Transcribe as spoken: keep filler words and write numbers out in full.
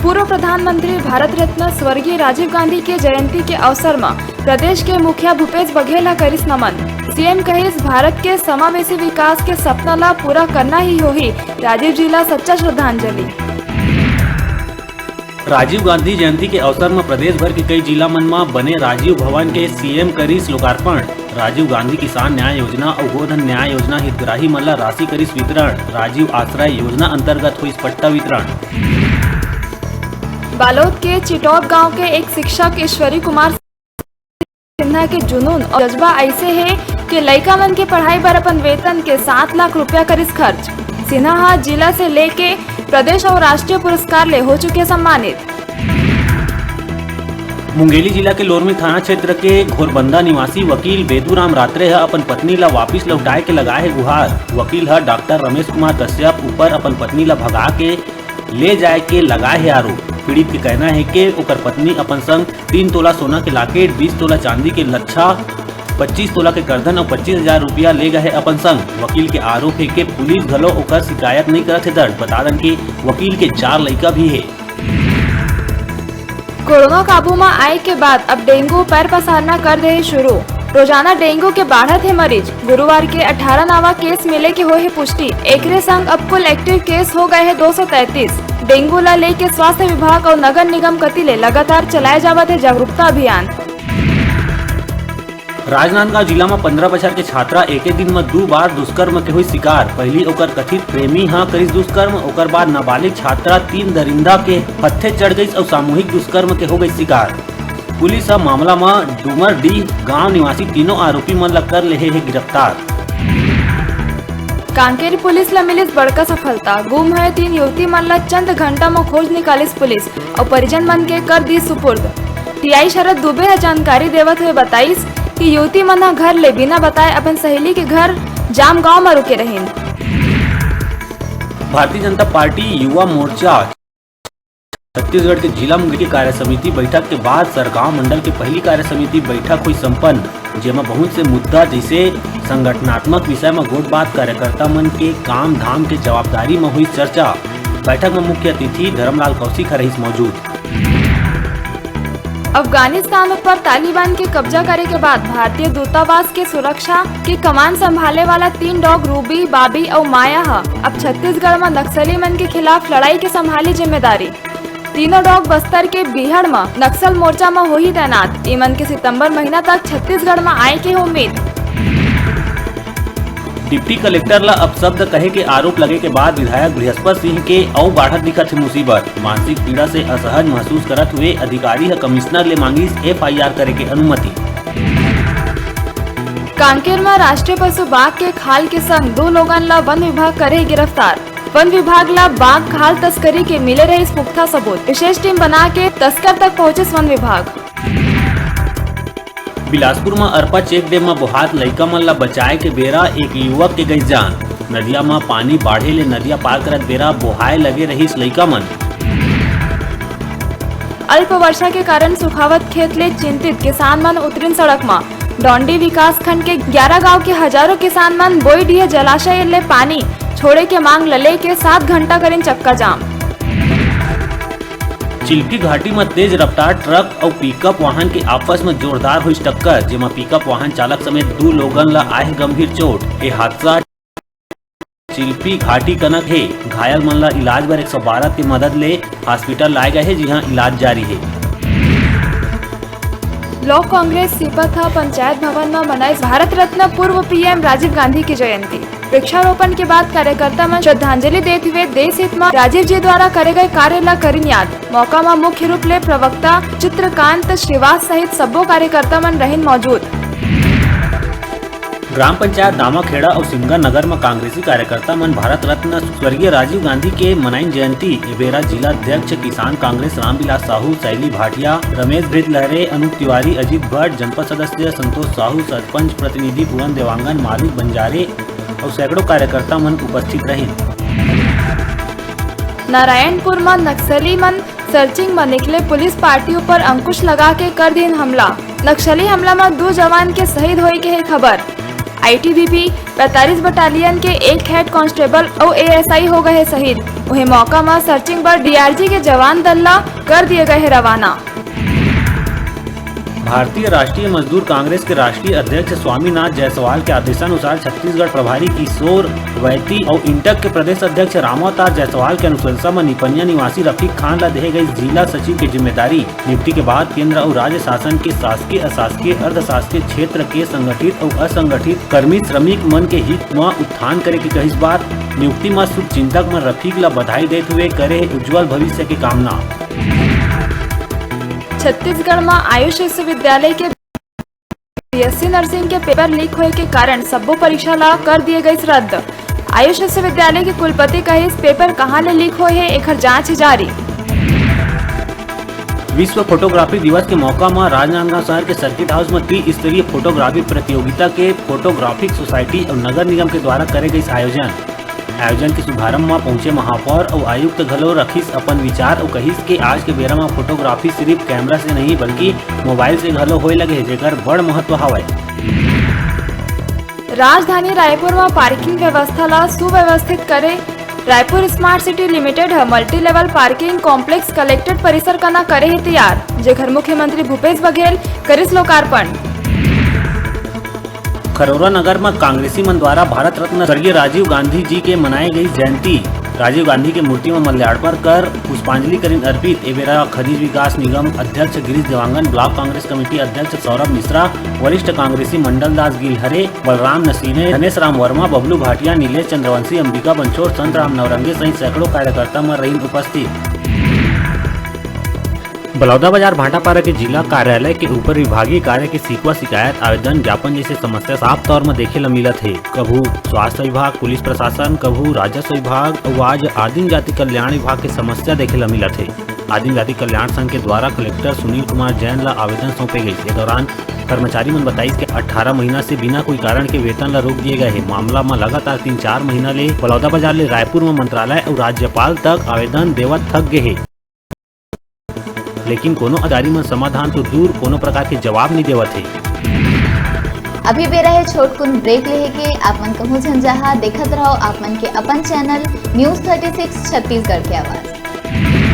पूर्व प्रधानमंत्री भारत रत्न स्वर्गीय राजीव गांधी के जयंती के अवसर म प्रदेश के मुखिया भूपेश बघेल ह करिस नमन। सीएम कहिस, भारत के समावेशी विकास के सपना ला पूरा करना ही होही, राजीव जी ला सच्चा श्रद्धांजलि। राजीव गांधी जयंती के अवसर म प्रदेश भर के कई जिला मन म बने राजीव भवन के सीएम करिस लोकार्पण। राजीव गांधी किसान न्याय योजना अउ गोधन न्याय योजना हितग्राही मन ल राशि करिस वितरण। राजीव आश्रय योजना अंतर्गत होइस पट्टा वितरण। बालोद के चिटौप गांव के एक शिक्षक ईश्वरी कुमार सिन्हा के जुनून अउ जज्बा अइसे हे कि लइका मन के पढ़ाई बर अपन वेतन के सात लाख रुपया करिस खर्च। सिन्हा ह जिला से लेके प्रदेश अउ राष्ट्रीय पुरस्कार ले हो चुके सम्मानित। मुंगेली जिला के लोरमी थाना क्षेत्र के घोरबंदा निवासी वकील बेदूराम रात्रे ह अपन पत्नी ला वापिस लौटाए के लगाए हे गुहार। वकील ह डॉक्टर रमेश कुमार कश्यप ऊपर अपन पत्नी ला भगा के ले जाए के लगाए हे आरोप। पीड़ित के कहना हे कि ओकर पत्नी अपन संग तीन तोला सोना के लॉकेट, बीस तोला चांदी के लच्छा, पच्चीस तोला के करधन अउ पच्चीस हजार रुपया ले गए हे अपन संग। वकील के आरोप हे कि पुलिस घलो ओकर शिकायत नइ करत हे दर्ज। बता दन कि वकील के चार लइका भी हे। कोरोना काबू म आए के बाद अब डेंगू पैर पसारना कर दे हे शुरू। रोजाना डेंगू के बाढ़त हे मरीज। गुरुवार के अठारह नवा केस मिले के होए हे पुष्टि। एकरे संग अब कुल एक्टिव केस हो गए हे दो सौ तैंतीस। डेंगू ला लेके स्वास्थ्य विभाग अउ नगर निगम कति ले लगातार चलाए जावत हे जागरूकता अभियान। राजनांदगांव जिला म पंद्रह बछर के छात्रा एके दिन म दू बार दुष्कर्म के हुई शिकार। पहिली ओकर कथित प्रेमी ह करिस दुष्कर्म, ओकर बाद नाबालिग छात्रा तीन दरिंदा के हत्थे चढ़ गईस अउ सामूहिक दुष्कर्म के हो गई शिकार। पुलिस ह मामला म डूमरडीह गांव निवासी तीनों आरोपी मन ल कर लेहे हे गिरफ्तार। कांकेर पुलिस ल मिलिस बड़का सफलता। गुम होए तीन युवती मन ल चंद घंटा म खोज निकालिस पुलिस अउ परिजन मन के कर दी सुपुर्द। टीआई शरद दुबे ह जानकारी देवत हुए बताइस कि युवती मन ह घर ले बिना बताए अपन सहेली के घर जामगांव म रुके रहिन। भारतीय जनता पार्टी युवा मोर्चा छत्तीसगढ़ के जिला मुंगेली के कार्य समिति बैठक के बाद सरगांव मंडल के पहली कार्य समिति बैठक हुई संपन्न, जेमा बहुत से मुद्दा जैसे संगठनात्मक विषय म गोठबात, कार्यकर्ता मन के काम धाम के जवाबदारी म हुई चर्चा। बैठक म मुख्य अतिथि धर्मलाल कौशिक ह रहिस मौजूद। अफगानिस्तान ऊपर तालिबान के कब्जा करे के बाद भारतीय दूतावास के सुरक्षा के कमान संभाले वाला तीन डॉग रूबी, बाबी अउ माया ह अब छत्तीसगढ़ म नक्सली मन के खिलाफ लड़ाई के संभाली जिम्मेदारी। तीनों डॉग बस्तर के बिहड़ म नक्सल मोर्चा म होही तैनात। इमन के सितंबर महीना तक छत्तीसगढ़ म आए के उम्मीद। डिप्टी कलेक्टर ल अपशब्द कहे के आरोप लगे के बाद विधायक बृहस्पत सिंह के अउ बाढ़त दिखत हे मुसीबत। मानसिक पीड़ा से असहज महसूस करत हुए अधिकारी ह कमिश्नर ले मांगिस एफआईआर करे के अनुमति। कांकेर म राष्ट्रीय पशु बाघ के खाल के संग दो लोगन ल वन विभाग करे गिरफ्तार। वन विभाग ल बाघ खाल तस्करी के मिले रहिस पुख्ता सबूत। विशेष टीम बना के तस्कर तक पहुंचिस वन विभाग। बिलासपुर म अरपा चेक डैम म बोहात लइका मन ल बचाए के बेरा एक युवक के गइस जान। नदिया म पानी बाढ़े ले नदिया पार करत बेरा बोहाए लगे रहिस लइका मन। अल्प वर्षा के कारण सुखावत खेत ले चिंतित किसान मन उतरिन सड़क म। डौंडी विकासखंड के ग्यारह गांव के हजारों किसान मन बोईडीह जलाशय ले पानी छोड़े के मांग ल लेके सात घंटा करिन चक्का जाम। चिल्फी घाटी म तेज रफ्तार ट्रक अउ पिकअप वाहन के आपस म जोरदार होइस टक्कर, जेमा पिकअप वाहन चालक समेत दू लोगन ल आए हे गंभीर चोट। ए हादसा चिल्फी घाटी कनक हे। घायल मन ल इलाज बर एक सौ बारह के मदद ले हॉस्पिटल लाए गए हे, जिहां इलाज जारी हे। लोक कांग्रेस सीपत ह पंचायत भवन म मनाइस भारत रत्न पूर्व पीएम राजीव गांधी की जयंती। वृक्षारोपण के बाद कार्यकर्ता मन श्रद्धांजलि देत हुए देश हित म राजीव जी द्वारा करे गए कार्य ल करिन याद। मौका म मुख्य रूप ले प्रवक्ता चित्रकांत श्रीवास सहित सब्बो कार्यकर्ता मन रहिन मौजूद। ग्राम पंचायत दामाखेड़ा अउ सिमगा नगर म कांग्रेसी कार्यकर्ता मन भारत रत्न स्वर्गीय राजीव गांधी के मनाइन जयंती। ए बेरा जिला अध्यक्ष किसान कांग्रेस रामविलास साहू, सैली भाटिया, रमेश भृत लहरे, अनूप तिवारी, अजीत भट्ट, जनपद सदस्य संतोष साहू, सरपंच प्रतिनिधि पूरन देवांगन, मालिक बंजारे अउ सैकड़ों कार्यकर्ता मन उपस्थित रहिन। नारायणपुर म नक्सली मन सर्चिंग म निकले पुलिस पार्टी ऊपर अंकुश लगा के कर दीन हमला। नक्सली हमला म दू जवान के शहीद होए के हे खबर। आईटीबीपी पैंतालीस बटालियन के एक हेड कांस्टेबल अउ एएसआई हो गए हे शहीद। उहे मौका म सर्चिंग बर डीआरजी के जवान दल ला कर दिए गए हे रवाना। भारतीय राष्ट्रीय मजदूर कांग्रेस के राष्ट्रीय अध्यक्ष स्वामीनाथ जायसवाल के आदेशानुसार छत्तीसगढ़ प्रभारी किशोर वैती अउ इंटक के प्रदेश अध्यक्ष रामावतार जायसवाल के अनुशंसा म निपनिया निवासी रफीक खान ला देहे गई जिला सचिव के जिम्मेदारी। नियुक्ति के बाद केंद्र अउ राज्य शासन के शासकीय, अशासकीय, अर्धशासकीय क्षेत्र के संगठित अउ असंगठित कर्मी श्रमिक मन के हित म उत्थान करे के कहिस बात। नियुक्ति म शुभ चिंतक मन रफीक ला बधाई देत हुए करे उज्जवल भविष्य के कामना। छत्तीसगढ़ म आयुष विश्वविद्यालय के बीएससी नर्सिंग के पेपर लीक होए के कारण सब्बो परीक्षा ला कर दिए गइस रद्द। आयुष विश्वविद्यालय के कुलपति कहिस, पेपर कहाँ ले लीक होए हे, एखर जांच हे जारी। विश्व फोटोग्राफी दिवस के मौका म राजनांदगांव शहर के सर्किट हाउस म त्रिस्तरीय फोटोग्राफी प्रतियोगिता के फोटोग्राफिक सोसाइटी अउ नगर निगम के द्वारा करे गइस आयोजन। आयोजन के शुभारंभ म पहुंचे महापौर अउ आयुक्त घलो रखिस अपन विचार अउ कहिस के आज के बेरा म फोटोग्राफी सिर्फ कैमरा से नहीं बल्कि मोबाइल से घलो होए लगे हे, जेकर बड़ महत्व हवय। राजधानी रायपुर म पार्किंग व्यवस्था ला सुव्यवस्थित करे रायपुर स्मार्ट सिटी लिमिटेड ह multi level parking complex collectorate परिसर कना करे हे तैयार, जेकर मुख्यमंत्री भूपेश बघेल करिस लोकार्पण। खरोरा नगर म कांग्रेसी मन द्वारा भारत रत्न स्वर्गीय राजीव गांधी जी के मनाए गई जयंती। राजीव गांधी के मूर्ति म माल्यार्पण कर पुष्पांजलि करिन अर्पित। ए बेरा खनिज विकास निगम अध्यक्ष गिरीश देवांगन, ब्लॉक कांग्रेस कमेटी अध्यक्ष सौरभ मिश्रा, वरिष्ठ कांग्रेसी मंडल दास गिलहरे, बलराम नसीने, धनेश राम वर्मा, बबलू भाटिया, नीलेश चंद्रवंशी, अंबिका बनछोड़, संत राम नवरंगे सहित सैकड़ों कार्यकर्ता मन रहिन उपस्थित। बलौदाबाजार भाटापारा के जिला कार्यालय के ऊपर विभागीय कार्य के शिकवा शिकायत आवेदन ज्ञापन जैसे समस्या साफ तौर म देखे ल मिलत हे। कभू स्वास्थ्य विभाग, पुलिस प्रशासन, कभू राजस्व विभाग अउ आज आदिम जाति कल्याण विभाग के समस्या देखे ल मिलत हे। आदिम जाति कल्याण संघ के द्वारा कलेक्टर सुनील कुमार जैन ल आवेदन सौंपे गइस। ए दौरान कर्मचारी मन बताइस कि अट्ठारह महीना से बिना कोई कारण के वेतन ल रोक दिए गए हे। मामला म लगातार तीन चार महीना ले बलौदाबाजार ले रायपुर म मंत्रालय अउ राज्यपाल तक आवेदन देवत थक गे हे, लेकिन कोनो अधिकारी मन समाधान तो दूर कोनो प्रकार के जवाब नइ देवत हे। अभी बेरा हे छोटकुन ब्रेक लेहे के। आप मन कहूं झन जहां, देखत रहो आप मन के अपन channel news thirty six Chhattisgarh के आवाज।